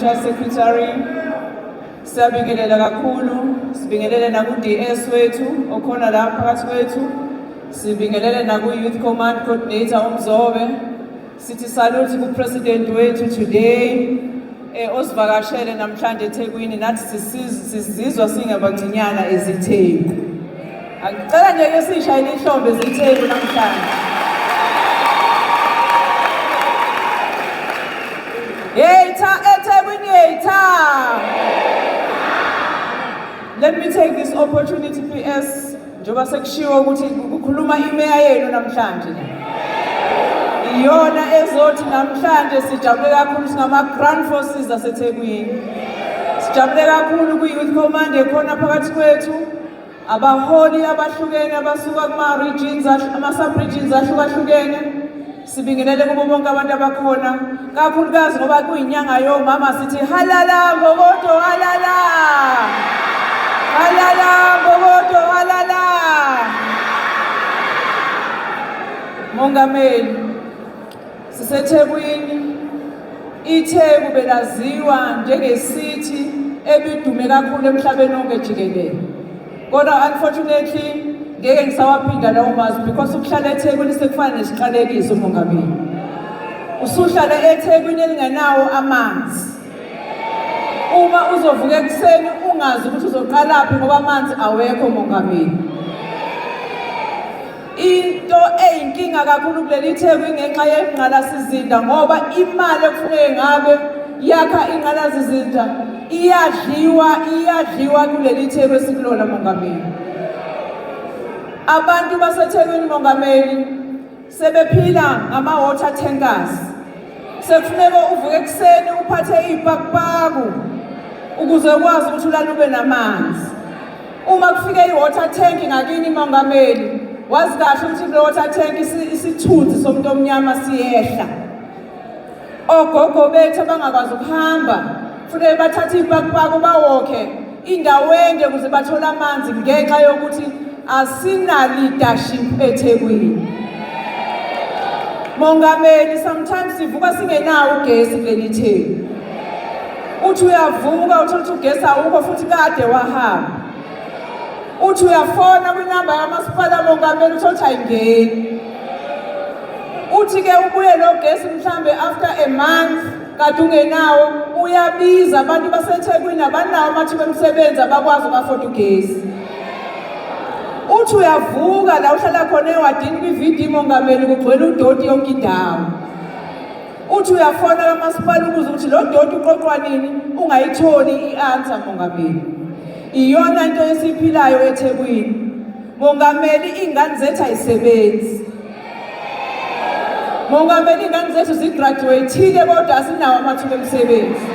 Provincial Secretary. Siyabingelela kakhulu, sibingelele naku-DS wethu okhona la phakathi kwethu. Sibingelele naku-Youth Command Coordinator uMzobe. Sithi salute ku-President wethu today osivakashele namhlanje eThekwini, nathi sizizwa singabancinyana eziTheku. Angicela nje ke sishayele ihlombe eziTheku namhlanje. Yeyitha eThekwini yeyitha. Let me take this opportunity, PS, njengoba sekushiwo ukuthi kukhuluma imeya yenu namhlanje. Iyona ezothi namhlanje sijabule kakhulu singama Grand Forces aseThekwini. Sijabule kakhulu kwi-Youth Command ekhona phakathi kwethu. Abaholi abahlukene abasuka kuma-regions, ama-sub-regions ahlukahlukene. Sibingelele kubo bonke abantu abakhona, kakhulukazi ngoba kuyinyanga yomama, sithi halala mbokodo, halala, halala mbokodo, halala. Mongameli, siseThekwini. ITheku belaziwa njengesithi ebidume kakhulu emhlabeni wonke jikelele, kodwa unfortunately ngeke ngisawaphinda lawo mazwi because ukuhlala eThekwini sekufana nesiqalekiso. Mongameli, usuhlala eThekwini elingenawo amanzi. Uma uzovuka ekuseni ungazi ukuthi uzoqalaphi ngoba amanzi awekho. Mongameli, into eyinkinga kakhulu kuleli Theku ingenxa yengqalasizinda, ngoba imali ekufuneke ngabe yakha ingqalasizinda iyadliwa, iyadliwa kuleli Theku esikulona. Mongameli, abantu baseThekwini, mongameli, sebephila ngama-water tankers. Sekufuneka uvuke ekuseni uphathe iy'pakupaku ukuze ukwazi ukuthi ulale ube namanzi. Uma kufike i-water tank ngakini, mongameli, wazi kahle ukuthi kule water tank isithunzi somuntu omnyama siyehla. Ogogo bethu abangakwazi ukuhamba kufuneka bathathe iy'pakupaku bawokhe indawo ende ukuze bathole amanzi ngenxa yokuthi asina leadership eThekwini. Mongameli, sometimes sivuka singenawo ugesi kuleli Theku. Uthi uyavuka uthole ukuthi ugesi awukho futhi kade wahamba. Uthi uyafona kwinamba yamasipala, mongameli, uthole ukuthi ayingeni. Uthi ke ubuye lo gesi mhlambe after a month kade ungenawo, uyabiza. Abantu baseThekwini abanawo amathuba emisebenzi, abakwazi uku-afforda ugesi. Uthi uyavuka la uhlala khona ewadini kwi-VD, mongameli, kugcwele udoti yonke indawo. Uthi uyafona kamasipala ukuze ukuthi lo doti uqoqwa nini, ungayitholi i-answer. Mongameli, iyona into esiyiphilayo eThekwini. Mongameli, iy'ngane zethu ayisebenzi. Mongameli, iy'ngane zethu zigraduate-ile kodwa asinawo amathuba emisebenzi.